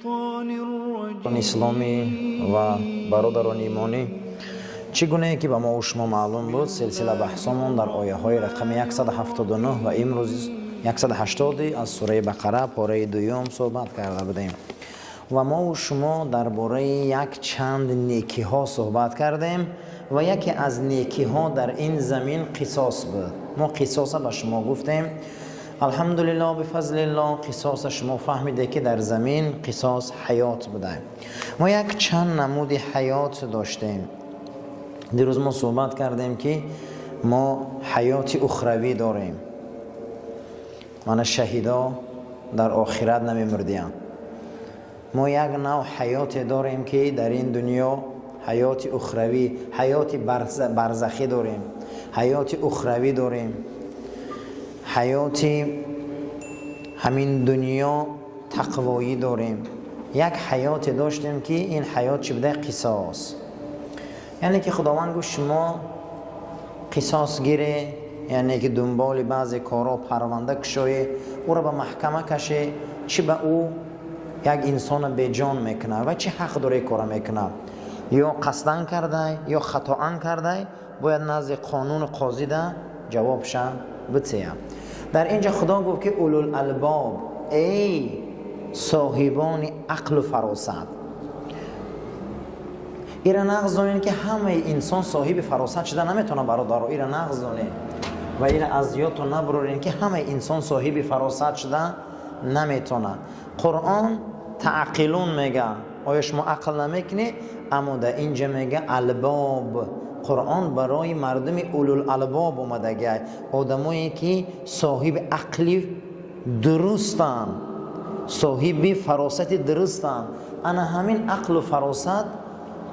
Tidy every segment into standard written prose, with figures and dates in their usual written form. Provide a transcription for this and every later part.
Исломӣ ва бародарони имонӣ, чӣ гунае ки ба мо шумо маълум буд, силсила баҳсомон дар ояҳои рақами 179 ва имрӯз 180 аз сураи Бақара, пораи дуюм, суҳбат карда будем ва мо шумо дар бораи як чанд некиҳо суҳбат кардем ва яке аз некиҳо дар ин замин қисос буд. Мо қисоса ба шумо гуфтем. Алҳамдулиллоҳ, бифазлиллоҳ, қисоса шумо фаҳмиде, ки дар замин қисос ҳаёт буда. Мо як чанд намуди ҳаёт доштем. Дирӯз мо суҳбат кардем, ки мо ҳаёти ухравӣ дорем. Мана, шаҳидо дар охират намемурдиянд. Мо як нав ҳаёте дорем, ки дар ин дунё ҳаёти ухравӣ, ҳаёти барзахӣ дорем, ҳаёти ухравӣ дорем, ҳаёти ҳамин дунё тақвоӣ дорем. Як ҳаёте доштем, ки ин ҳаёт чӣ буда? Қисос. Яъне ки Худованд гуфт: шумо қисос гире, яъне ки дунболи баъзе корҳо парванда кушое, ӯро ба маҳкама каше. Чӣ ба ӯ як инсона беҷон мекунад ва чӣ ҳақ дора кора мекунад? Ё қасдан кардай, ё хатоан кардай, бояд назди қонуну қозида ҷавобша битея. Дар ин ҷо Худо гуфт, ки улул албоб, эй соҳибони ақлу фаросат. Ира нағз донед, ки ҳамаи инсон соҳиби фаросат шуда наметавонад. Бародаро, ира нағз донед ва ира аз ёдтон набуроред, ки ҳамаи инсон соҳиби фаросат шуда наметавонад. Қуръон таъқилун мега, оё шумо ақл намекунед? Аммо дар ин ҷа мега албоб. Қуръон барои мардуми улул албоб омадагиай, одамое ки соҳиби ақли дурустанд, соҳиби фаросати дурустанд. Ана ҳамин ақлу фаросат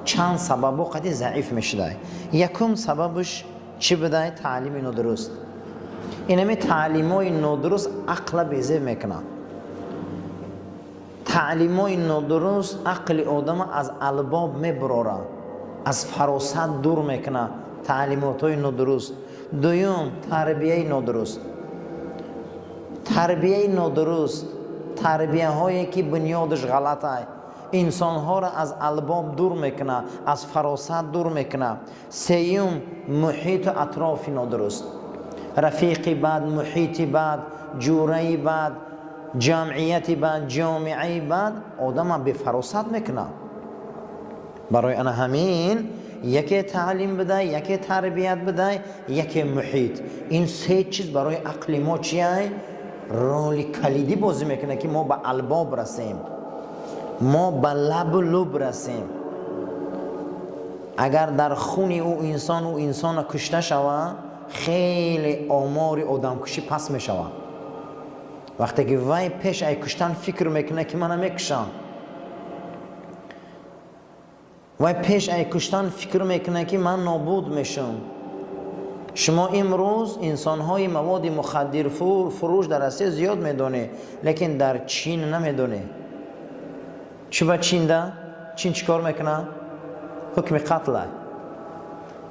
чанд сабабо қади заиф мешудай. Якум сабабаш чӣ будай? Таълими нодуруст. Инами таълимои нодуруст ақла безеб мекунад. Таълимои нодуруст ақли одама аз албоб мебурорад, аз фаросат дур мекунад таълимотҳои нодуруст. Дуюм, тарбияи нодуруст. Тарбияи нодуруст, тарбияҳое ки бунёдаш ғалатай, инсонҳоро аз албоб дур мекунад, аз фаросат дур мекунад. Сеюм, муҳиту атрофи нодуруст: рафиқи бад, муҳити бад, ҷураи бад, ҷамъияти бад, ҷомеаи бад одама бефаросат мекунад. Барои ана ҳамин яке таълим бидай, яке тарбият бидай, яке муҳит. Ин се чиз барои ақли мо чиай? Роли калидӣ бозӣ мекунад, ки мо ба албоб расем, мо ба лабу луб расем. Агар дар хуни ӯ инсон, ӯ инсона кушта шавад, хеле омори одамкушӣ паст мешавад. Вақте ки вай пеш ай куштан фикр мекунад, ки мана мекушам, вай пеш ай куштан фикр мекунад, ки ман нобуд мешам. Шумо имрӯз инсонҳои маводи мухаддир фурӯш дар Россия зиёд медонед, лекин дар Чин намедонед. Чӣ ба Чинда? Чин чӣ кор мекунад? Ҳукми қатла.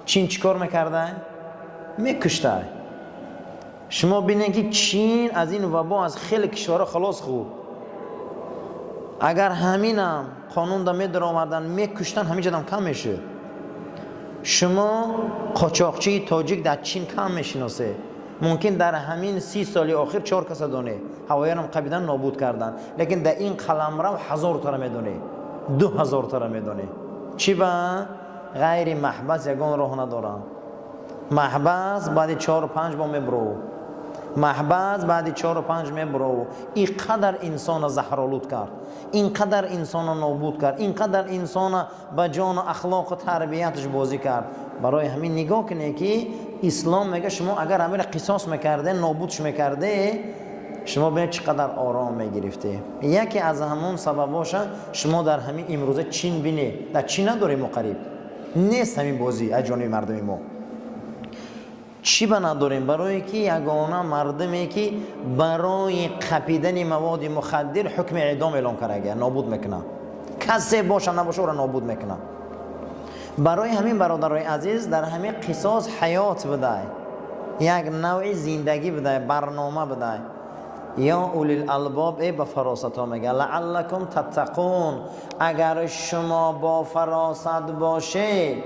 Чин чӣ кор мекарда? Мекушта. Шумо бинед, ки Чин аз ин вабо аз хеле кишварҳо халос хуб. Агар ҳаминам қонунда медаромардан, мекуштан, ҳамин ҷадам кам мешуд. Шумо қочоқчии тоҷик дар Чин кам мешиносед. Мумкин дар ҳамин 30 соли охир чор каса донед, ҳавоярам қабидан, нобуд кардан, лекин дар ин қаламрав 1000 тара медонед, 2000 тара медонед. Чӣ ба ғайри маҳбас ягон роҳ надоранд. Маҳбас баъди чору панҷ бо мебуров, маҳбас баъди чору панҷ мебуров. Ин қадар инсона заҳролуд кард, ин қадар инсона нобуд кард, ин қадар инсона ба ҷону ахлоқу тарбияташ бозӣ кард. Барои ҳамин нигоҳ кунед, ки ислом мега: шумо агар ҳаминро қисос мекарде, нобудш мекарде, шумо бинед, чӣ қадар ором мегирифте. Яке аз ҳамон сабабоша шумо дар ҳамин имрӯза Чин бинед. Дар Чин надорем мо, қариб нест ҳамин бозӣ аз ҷониби мардуми мо. Чӣ ба надорем? Барое ки ягона мардуме ки барои қапидани маводи мухаддир ҳукми эъдом эълон кардага, нобуд мекунад. Касе боша, набоша, ӯро нобуд мекунад. Барои ҳамин, бародарои азиз, дар ҳамин қисос ҳаёт будай, як навъи зиндагӣ будай, барнома будай. ё улил-албоб, эй ба фаросатҳо мега, лааллакум таттақун, агар шумо бо фаросат бошед,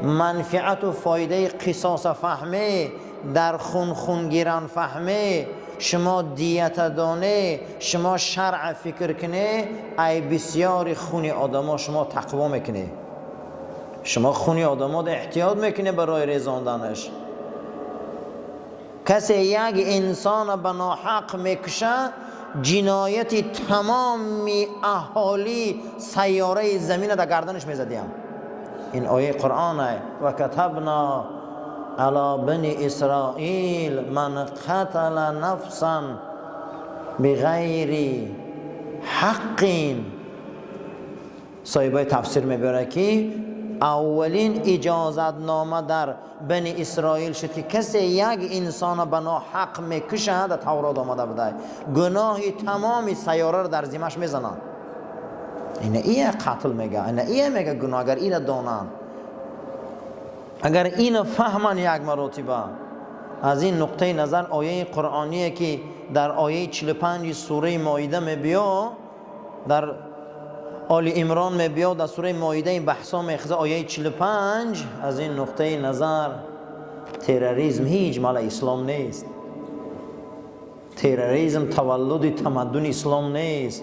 манфиату фоидаи қисоса фаҳме, дар хун хунгиран фаҳме, шумо дията доне, шумо шаръа фикр куне, ай бисёри хуни одамо шумо тақво мекунед, шумо хуни одаморо эҳтиёт мекунед барои резонданаш. Касе як инсона ба ноҳақ мекуша, ҷинояти тамоми аҳолии сайёраи замина дар гарданаш мезадиям. Ин ояи Қуръон ва катабна ала бани Исроил ман қатала нафсан бигайри ҳаққин. Соҳибои тафсир мебиёрад, ки аввалин иҷозатнома дар бани Исроил шуд, ки касе як инсона ба ноҳақ мекушад, дар Таврот омада буда, гуноҳи тамоми сайёраро дар зимаш мезананд. Ина ия қатл мега, ина ия мега гуноҳ. Агар ина донанд, агар ина фаҳманд як маротиба, аз ин нуқтаи назар ояи қуръоние, ки дар ояи 45-и сураи Моида мебиё, дар Оли Имрон мебиё, дар сураи Моидаи баҳсо мехеза, ояи 45, аз ин нуқтаи назар терроризм ҳеҷ мала ислом нест, терроризм таваллуди тамаддуни ислом нест.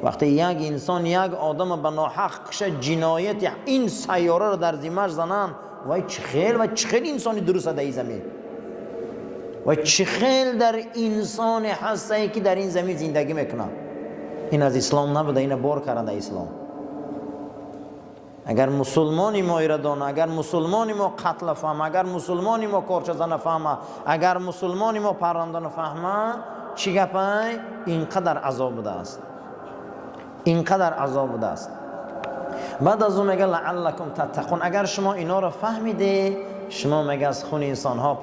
Вақте як инсон як одама ба ноҳақ куша, ҷинояти ин сайёраро дар зимаш зананд, вай чӣ хел, вай чӣ хел инсони дуруста дар ин замин, вай чӣ хел дар инсоне ҳастае, ки дар ин замин зиндагӣ мекунад? Ин аз ислом набуда, ина бор карда ислом. Агар мусулмони мо ира дона, агар мусулмони мо қатла фаҳма, агар мусулмони мо корчазана фаҳма, агар мусулмони мо паррандана фаҳма, чӣ гапай? Ин қадар азоб будааст, ин қадар азоб будааст. Баъд аз ӯ мега: лааллакум таттақун. Агар шумо иноро фаҳмиде, шумо, мега, аз хуни инсонҳо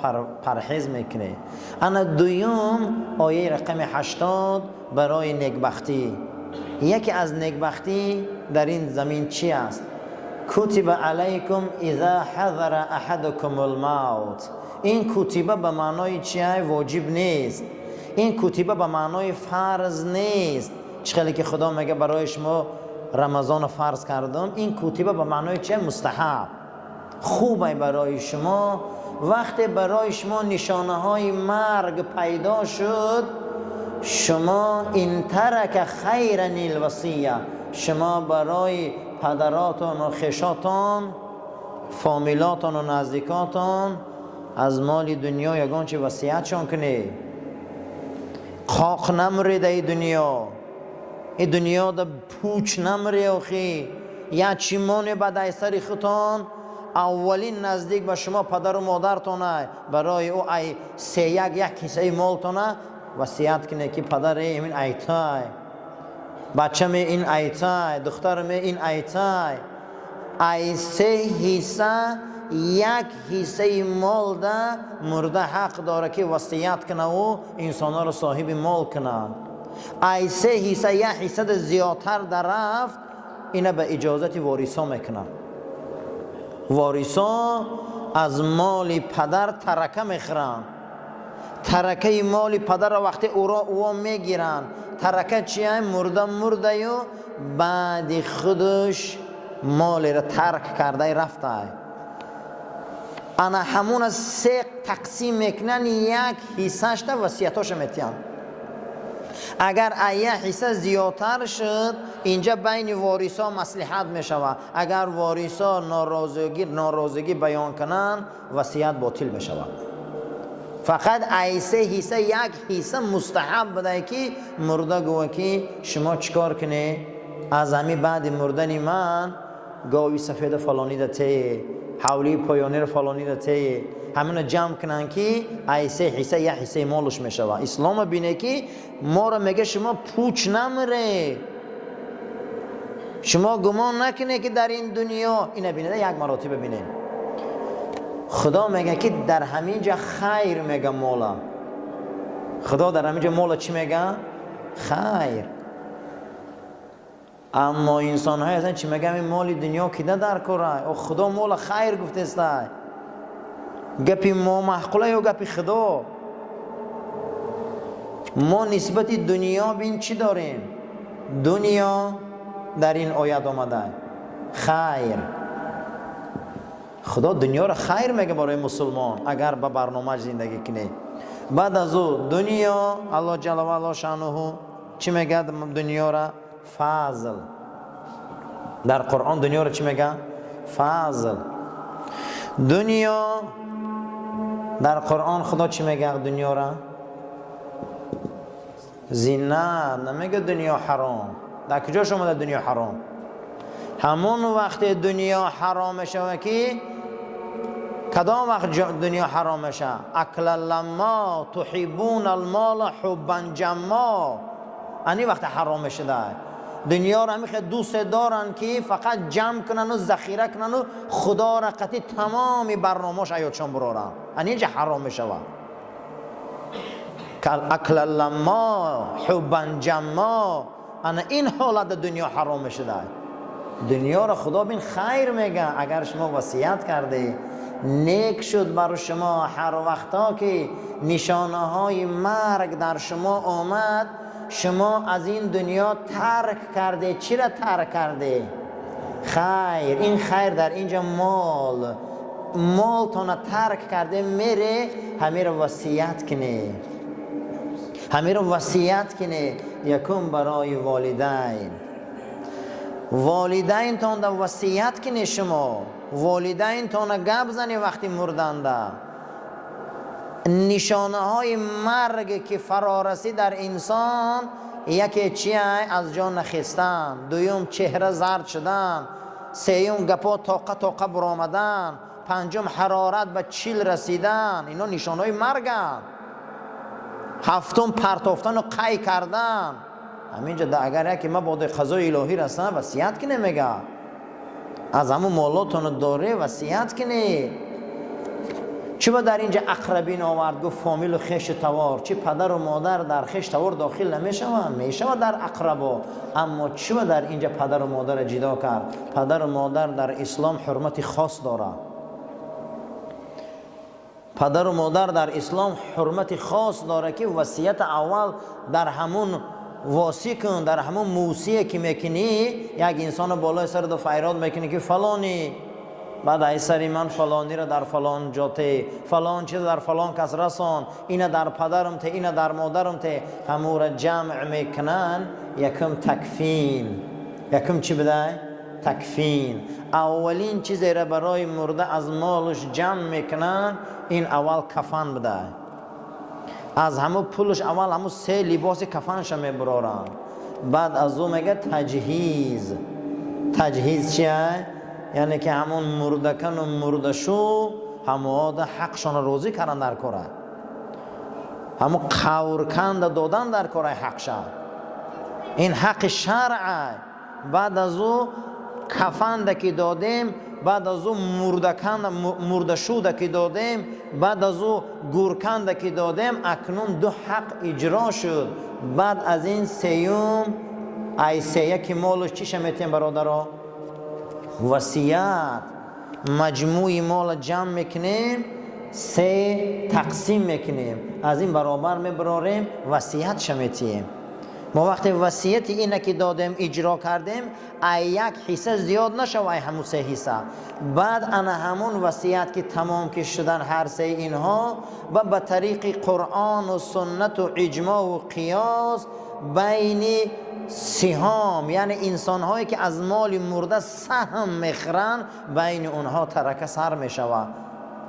парҳез мекунед. Ана дуюм ояи рақами 80 барои некбахтӣ. Яке аз некбахтӣ дар ин замин чи аст? Кутиба алайкум иза ҳазара аҳадукум лмавт. Ин кутиба ба маънои чия? Воҷиб нест, ин кутиба ба маънои фарз нест. Чӣ хеле ки Худо мега: барои шумо Рамазонро фарз кардам, ин кутиба ба маънои чия? Мустаҳаб, хубай барои шумо. Вақте барои шумо нишонаҳои марг пайдо шуд, шумо ин тарака хайран лвасия, шумо барои падаротон ва хешотон, фомилотон ва наздикотон аз моли дунё ягон чи васиятшон кунед. Қоқ намред ай дунё, и дунёда пуч намре. Охи, як чӣ моне ба дай сари худтон. Аввалин наздик ба шумо падару модартона, барои ӯ ай сеяк як ҳиссаи молтона васият кунед, ки падаре, ин айтай, бачаме, ин айтай, духтараме, ин айтай. Ай се ҳисса як ҳиссаи молда мурда ҳақ дора, ки васият куна, ӯ инсонҳоро соҳиби мол кунад. Ай се ҳисса як ҳиссада зиёдтар дарафт, ина ба иҷозати ворисо мекунад. Ворисо аз моли падар тарака мехӯранд. Таракаи моли падарро вақте ӯро ӯо мегиранд, тарака чия? Мурда мурдаю баъди худаш молеро тарк кардай рафтай, ана ҳамуна се тақсим мекунанд, як ҳиссашта васиятоша метиҳанд. Агар як ҳисса зиёдтар шуд, инҷа байни ворисо маслиҳат мешавад. Агар ворисо норозигӣ баён кунанд, васият ботил мешавад. Фақат ай се ҳисса як ҳисса мустаҳаб будае, ки мурда гӯва, ки шумо чӣ кор кунед: аз ҳами баъди мурдани ман гови сафеда фалонида тее, ҳавлии поёниро фалонида тее. Ҳамина ҷамъ кунанд, ки ай се ҳисса як ҳиссаи молуш мешавад. Ислома бине, ки моро мега: шумо пуч намре, шумо гумон накунед, ки дар ин дунё. Ина бинеда, як маротиба бинем, Худо мега, ки дар ҳамин ҷа хайр мега мола. Худо дар ҳамин ҷа мола чӣ мега? Хайр. Аммо инсонҳое ҳастанд, чӣ мегӯям: ин моли дунё кида дар кора? О, Худо мола хайр гуфтестай. Гапи мо маъқула ё гапи Худо? Мо нисбати дунё бин чӣ дорем? Дунё дар ин оят омада хайр. Худо дунёро хайр мега барои мусулмон, агар ба барномааш зиндагӣ кунӣ. Баъд аз ӯ дунё Аллоҳ ҷалла ваало шаънуҳу чӣ мегӯяд дунёра? Фазл. Дар Қуръон дунёро чӣ мегӯяд? Фазл. Дунё дар Қуръон Худо чӣ мегӯяд дунёра? Зинат. Намегӯяд дунё ҳаром. Дар куҷош омада дунё ҳаром? Ҳамон вақте дунё ҳаром мешавад, ки кадом вақт дунё ҳаром мешавад? أكلا لما تحبون المال حبا جما. Ани вақте ҳаром мешуда. Дунёро ҳамихе дӯсте доранд, ки фақат ҷамъ кунану захира кунану Худоро қати тамоми барномаош аёдшон буроранд. Ани инҷа ҳаром мешавад. أكلا لما حبا جما. Ана ин ҳолат дунё ҳаром мешуда. Дунёро Худо бин хайр мега. Агар шумо васият карде, нек шуд бар шумо. Ҳар вақто ки нишонаҳои марг дар шумо омад, шумо аз ин дунё тарк карде. Чира тарк карде? Хайр. Ин хайр дар инҷа мол. Молтона тарк карде, мере, ҳамеро васият кунӣ, ҳамеро васият кунӣ. Якум барои волидайн. Волидайнтонда васият кунӣ. Шумо волидайнтона гап зани вақти мурданда. Нишонаҳои марге ки фарорасӣ дар инсон, яке чия? Аз ҷо нахестан, дуюм чеҳра зард шудан, сеюм гапо тоқа тоқа буромадан, панҷум ҳарорат ба 40 расидан. Ино нишонаҳои марганд. Ҳафтум партофтану қай кардан. Ҳаминҷа агар яке мабодо қазои илоҳӣ расанд, васият ки намега, аз ҳамун молотону доре васият кунӣ. Чӣ ба дар инҷа ақрабин овард, гуфт фомилу хешу тавор? Чӣ, падару модар дар хеш тавор дохил намешаванд? Мешавад дар ақрабо. Аммо чӣ ба дар инҷа падару модарро ҷидо кард? Падару модар дар ислом ҳурмати хос дорад. Падару модар дар ислом ҳурмати хос дорад, ки васияти аввал дар ҳамун восӣ кун, дар ҳамун мусие ки мекунӣ. Як инсоно болои сараду файрод мекунӣ, ки фалонӣ, баъд ай сари ман фалониро дар фалон ҷоте, фалон чиз дар фалон кас расон, ина дар падарам те, ина дар модарам те. Ҳамура ҷамъ мекунанд. Якум такфин. Якум чӣ бидай? Такфин. Аввалин чизеро барои мурда аз молуш ҷамъ мекунанд, ин аввал кафан бидай. Аз ҳамун пулш аввал ҳамун се либоси кафанша мебуроранд. Баъд аз ӯ мега таҷҳиз. Таҷҳиз чия? Яъне ки ҳамун мурдакану мурдашу ҳамода ҳақшона розӣ кардан дар кора, ҳамун қаврканда додан дар кораи ҳақша. Ин ҳаққи шаръа. Баъд аз ӯ кафанда ки додем, баъд аз ӯ мурдаканда мурдашуда ки додем, баъд аз ӯ гурканда ки додем, акнун ду ҳақ иҷро шуд. Баъд аз ин сеюм, ай сеяки молуш чиша метиҳем, бародаро? Васият. Маҷмӯи мола ҷамъ мекунем, се тақсим мекунем, аз ин баробар мебарорем, васиятша метиҳем. Мо вақте васияти ина ки додем, иҷро кардем, ай як ҳисса зиёд нашав ай ҳамун се ҳисса. Баъд ана ҳамун васият ки тамом ки шудан ҳар сеи инҳо, ва ба тариқи Қуръону суннату иҷмоу қиёс байни сиҳом, яъне инсонҳое ки аз моли мурда саҳм мехӯранд, байни онҳо тарака сар мешавад.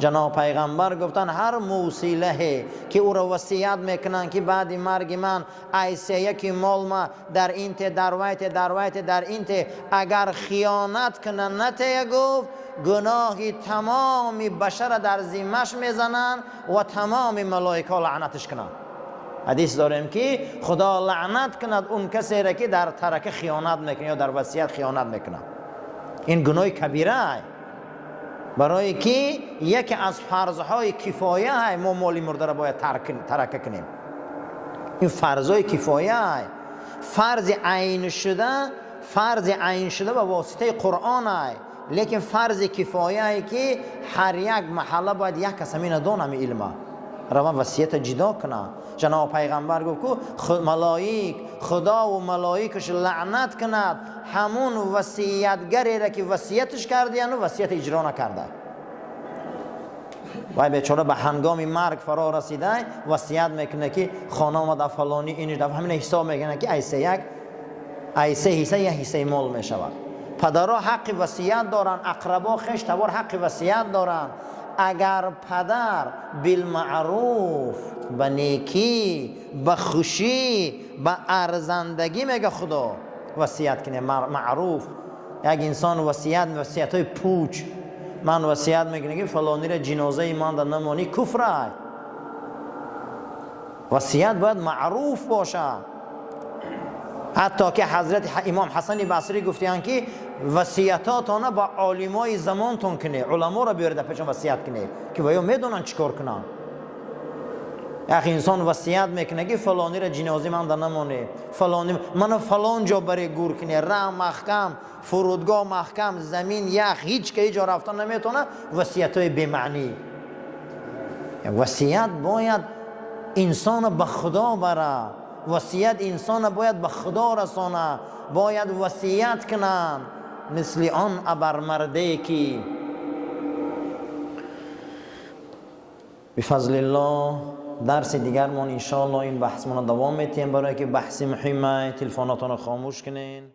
Ҷаноб пайғамбар гуфтанд: ҳар мусилаҳе ки ӯро васият мекунанд, ки баъди марги ман ай сеяки молма дар инте, дар вайте, дар вайте, дар инте, агар хиёнат кунад, натея, гуфт, гуноҳи тамоми башара дар зиммаш мезананд ва тамоми малоикаҳо лаънаташ кунанд. Ҳадис дорем, ки Худо лаънат кунад он касере, ки дар тарака хиёнат мекунад ё дар васият хиёнат мекунад. Ин гуноҳи кабира, барое ки яке аз фарзҳои кифоя мо моли мурдаро бояд тарака кунем. Ин фарзҳои кифоя, фарзи айн шуда, фарзи айн шуда ба воситаи Қуръон ай, лекин фарзи кифояе, ки ҳар як маҳалла бояд як кас ҳамина дон, ҳами илма. Рава васията ҷудо кунад. Ҷаноб пайғамбар гуфт, ку малоик, худову малоикаш лаънат кунад ҳамун васиятгареро, ки васияташ кардияну васията иҷро накарда. Вай бечора ба ҳангоми марг фаро расида васият мекунад, ки хона омада фалонӣ ин ҳамина ҳисоб мекунад, ки айсе як айсе ҳисса як ҳиссаи мол мешавад. Падарҳо ҳаққи васият доранд, ақрабо, хеш табор ҳаққи васият доранд. Агар падар билмаъруф, ба некӣ, ба хушӣ, ба арзандагӣ, мега худо, васият кунед маъруф. Як инсон васият, васиятҳои пуч, ман васият мекунам, ки фалонира ҷинозаи манда намонӣ, куфрай. Васият бояд маъруф бошад. Ҳатто ки ҳазрати имом Ҳасани Басрӣ гуфтиянд, ки васиятотона ба олимои замонтон кунед, уламоро биёред, пешон васият кунед, ки ваё медонанд чӣ кор кунанд. Як инсон васият мекунад, ки фалонира ҷинозӣ манда намонед, фалони мана фалон ҷо баре гур кунед, раҳ маҳкам, фурудгоҳ маҳкам, замин ях, ҳеҷ ка ҳеҷ ҷо рафтан наметавонад. Васиятҳои бемаънӣ. Васият бояд инсона ба худо бара, васият инсона бояд ба худо расона. Бояд васият кунанд мисли он абармардае, ки бифазлиллоҳ. Дарси дигармон, иншоалло, ин баҳсмонро давом метиҳем, барое ки баҳси муҳима. Телефонотонро хомӯш кунен.